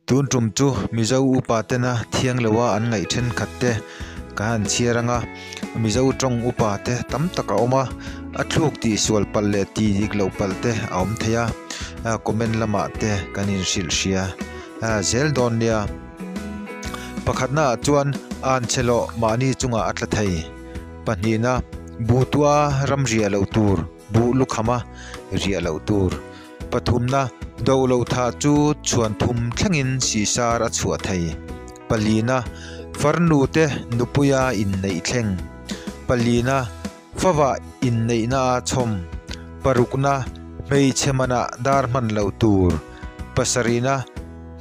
Tun tum chu Mizo upa tena thiang loa an ngaih thenkhat te ka han chhiar ang a, Mizo tawng upa te tam tak a awm a, a thluk tih sual palh leh tih dik loh palh te a awm thei a, comment lamah te kan inhrilh hria zel dawn nia. Pakhatna ah chuan an chhe lawh mahni chungah a tla thei. Pahnihna, buhtua ram riah loh tur, buh lukhama riah loh tur. Pathumna, do loh thah chu chhuan thum thlengin sihsar a chhuah thei. Palina, farnu te nupuia inneih thleng. Palina, Favah inneihna a chhawm. Parukna, hmeichhe manah dar hman loh tur. Pasarihna,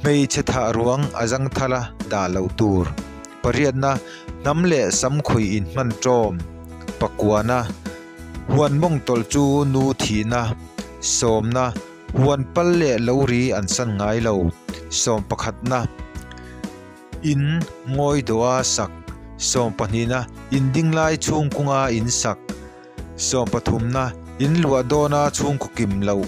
hmeichhe thah ruang a zangthal a dah loh tur. Pariatna, hnam leh sam khuih inhman ṭawm. Pakuana, huan mawng tawlh chu nu thihna. Sawmna, huan pal leh lo ri an san ngai lo. Sawmpakhatna. In ngawi dawha sak, sawmpahnihna in ding lai chhungkunga in sak, sawmpathumna in luah dawna chhungkaw kim loh,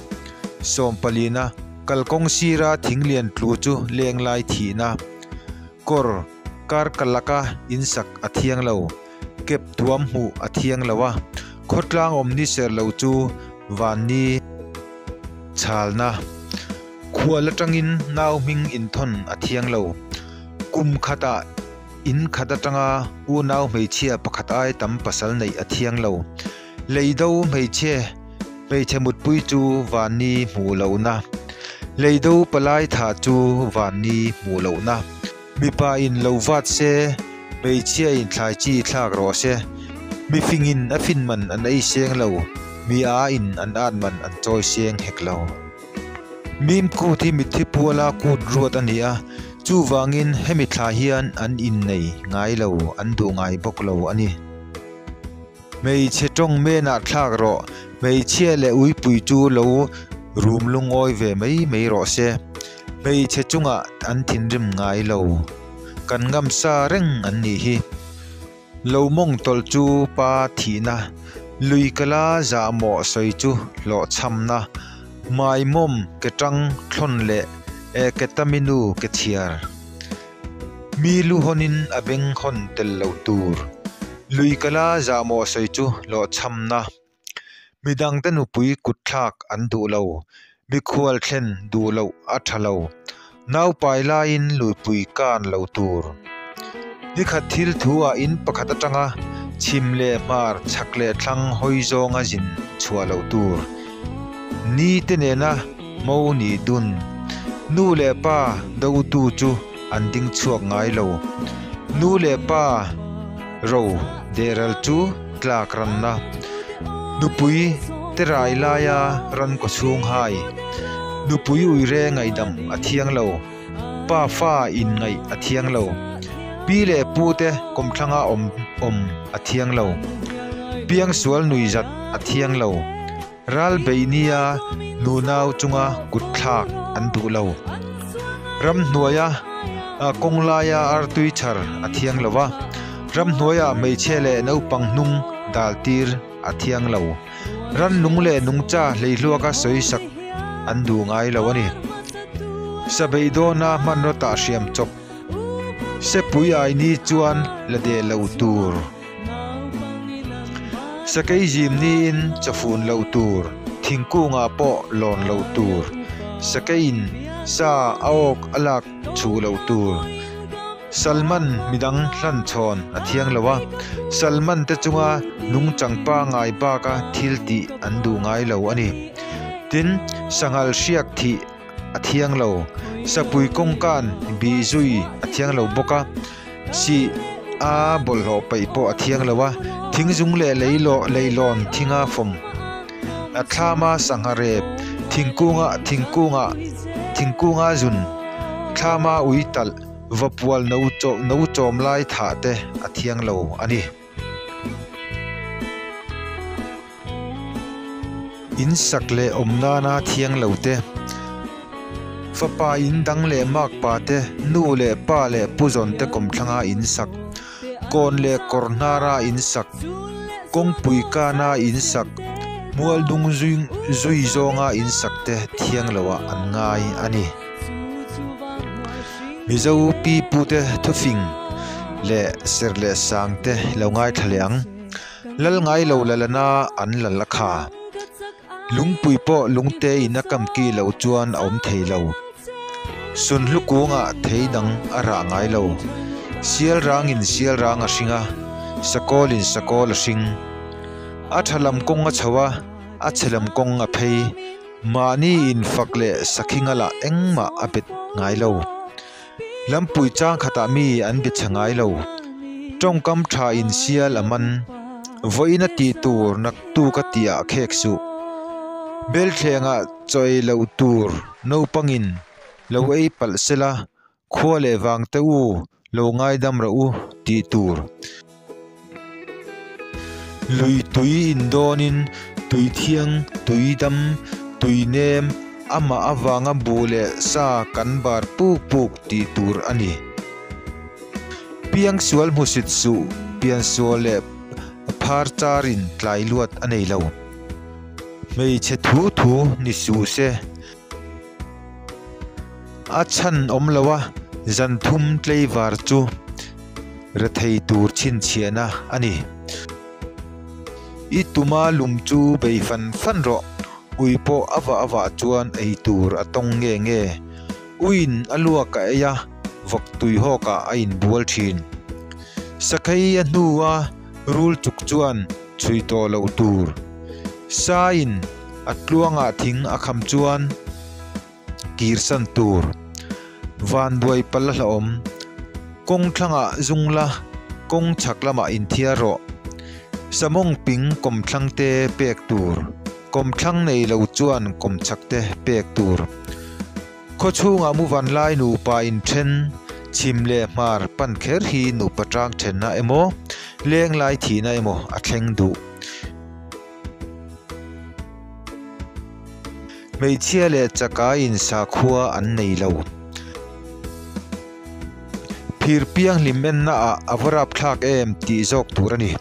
sawmpalina kalkawng sira thing lian tlu chu leng lai thihna, kawr kar kalaka in sak a thiang lo, kep tuam hmuh a thiang lo a, khawtlang awm ni ser lo chu vanni chhalna. Khual atangin nau hming inthawn a thiang lo. Kum khatah in khat atanga unau hmeichhia pakhat ai tam pasal neih a thiang lo. Leido hmeichhe hmeichhe mutpui chu vanni hmuh lohna. Leido palai thah chu vanni hmuh lohna. Mipa in lo vat se, hmeichhia in thlai chi thlak rawh se. Mifing in a fin man an ei seng lo, mi a in an at man an chawi seng hek lo. Mim kut hi mitthi puala kut ruat a ni a, chuvangin hemi thla hian an innei ngai lo, an duh ngai bawk lo a ni. Hmeichhe tawng menah thlak rawh, hmeichhia leh uipui chu lo rum lungawi ve mai mai rawh se. Hmeichhe chungah an thinrim ngai lo, kan ngam sa reng an nih hi. Lo mawng tawlh chu pa thihna, lui kala zahmawh sawi chu hlawhchhamna, maimawm ke tang thlawn leh e ke taminu ke chhiar. Mi lu hawnin a beng hawn tel loh tur, lui kala zahmawh sawi chu hlawhchhamna. Midangte nupui kutthlak an duh lo, mikhual thlen duh loh a tha lo. Naupai laiin luipui kan lo tur. Nikhat thil thu ah in pakhat atanga chhim leh hmar chhak leh thlang hawi zawnga zin chhuah loh tur. Ni te nena mo nih dun. Nu leh pa dotu chu an ding chhuak ngai lo. Nu leh pa ro dehral chu tlak ranna. Nupui te rai laia ran kaw chhung hai. Nupui uire ngaihdam a thiang lo. Pa fa inngaih a thiang lo. Pi leh pu te kawmthlanga awm awm a thiang lo. Piangsual nuihzat a thiang lo. Ral beih nia nunau chunga kut thlak an duh lo. Ramhnuaia kawng laia artui chhar a thiang lo va, ramhnuaia hmeichhia leh naupang hnung dal tir a thiang lo. Rannung leh nungcha hleihluaka sawi sak an duh ngai lo a ni. Sabeih dawna hmanraw tah hriam chawp sepui ai ni chuan la deh lo tur. Sakei zim niin chawfun loh tur, thingkungah pawh lawn loh tur, sakeiin sa a awk a lak chhuh loh tur. Salman midang hlan chhawn a thiang lo a, Salman te chunga nungchang pangngai baka thil tih an duh ngai lo a ni. Tin, sanghal hriak thih a thiang lo, sapui kawngkan bih zui a thiang lo bawk a. Sih a bawlhhlawh paih pawh a thiang lo a, thingzung leh leilawh leilawn thinga fawm a thlama sangha rep thingkunga thingkunga thingkunga zun thlama ui talh vapual no chaw no chawm lai thah te a thiang lo a ni. In sak leh awm nana thiang lo te, fapa in dang leh makpa te, nu leh pa leh pu zawn te kawmthlanga in sak, kawn leh kawr hnara in sak, kawngpui kana in sak, mual dung zui zawnga in sak te thiang loah an ngai a ni. Mizo pi pute thufing leh serh leh sang te lo ngaithla leh ang. Lal ngai lo lalana an lal a kha. Lungpui pawh lungte in a kam ki loh chuan a awm thei lo. Sunhlu kungah thei dang a rah ngai lo. Sial rangin sial rang a hring a, sakawlin sakawl a hring. A tha lam kawng a chho a, a chhe lam kawng a phei. Mahni infak leh sakhinga lah engmah a bet ngai lo. Lampui chang khatah mi an be chhe ngai lo. Tawngkam tha in sial a man. Vawiin a tih tur naktuk a tih ah khek suh. Belthlengah chaw ei loh tur naupangin lo ei palh sela khua leh vang te u lo ngaidam rawh u tih tur. Lui tui indawnin tui thiang, tui dam, tui nem, amah avanga buh leh sa kan bar puk puk tih tur a ni. Piangsual hmusit suh, piansual leh phar charin tlai luat a nei lo. Hmeichhe thu thu ni suh se. A chhan awm lo a, zan thum tleivar chu rethei tur chhinchhiahna a ni. I tuma lum chu bei fan fan rawh, ui pawh a vah a vah chuan ei tur a tawng nge nge. Uiin a luak a ei a, vawk tui hawkah a inbual thin. Sakhei a hnua rul chuk chuan chhui tawh loh tur. Saiin a tluangah thing a kham chuan kirsan tur. Vanduai pal a hlauhawm. Kawng thlangah zung la, kawng chhak lamah inthiar rawh. Samawng ping kawmthlang te pek tur. Kawmthlang nei lo chuan kawmchhak te pek tur. Khaw chhungah muvanlai nupa inthen, chhim leh hmar pan kher hi nupa tang thenna emaw, lenglai thihna emaw a thleng duh. Hmeichhia leh chakaiin sakhua an nei lo. Phir piang hlim enna ah a va rapthlak em tih zawk tur a ni.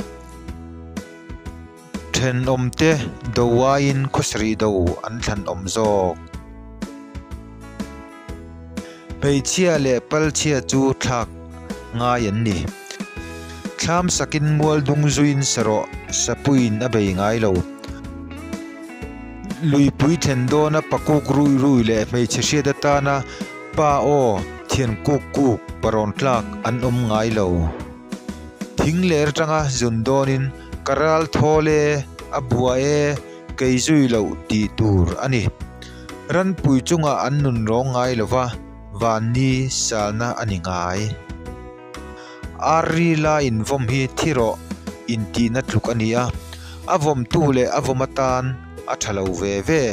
Thenawmte do aiin khawsarih do an thlanawm zawk. Hmeichhia leh palchhia chu thlak ngai an ni. Thlam sakin mual dung zuiin sa rawh, sapuiin a bei ngai lo. Luipui thlen dawna pakuk rui rui leh hmeichhe hriat atana pa aw thian kuk kuk parawn tlak an awm ngai lo. Thing ler atanga zun dawnin ka ral thawl e, a bua e, kei zui loh tih tur a ni. Ranpui chungah an nun rawng ngai lo va, vanni salna a ni ngai. Ar ri la invawm hi thi rawh intihna tluk a ni a, a vawmtu leh a vawm atan a tha lo ve ve.